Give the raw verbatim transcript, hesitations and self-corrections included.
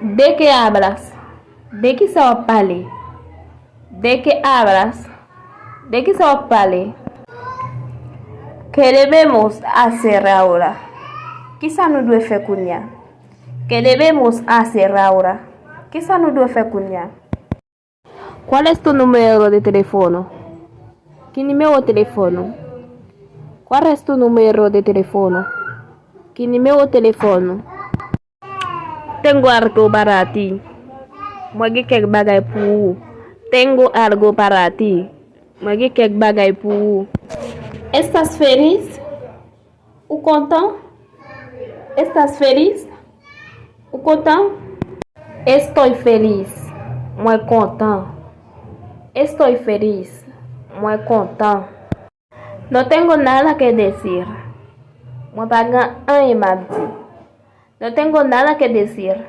¿De qué hablas? De kisa w ap pale? ¿De qué hablas? De kisa w ap pale? ¿Qué debemos hacer ahora? Kisa nou dwe fè kounye a? ¿Qué debemos hacer ahora? Kisa nou dwe fè kounye a? ¿Cuál es tu número de teléfono? Ki nimewo telefòn ou? ¿Cuál es tu número de teléfono? Ki nimewo telefòn ou? Tengo algo para ti. Mwen gen kèk bagay pou ou. Tengo algo para ti. Mwen gen kèk bagay pou ou. ¿Estás feliz? Ou kontan? ¿Estás feliz? Ou kontan? Estoy feliz. Mwen kontan. Estoy feliz. Mwen kontan. No tengo nada que decir. Mwen pa gen anyen m ap di. No tengo nada que decir.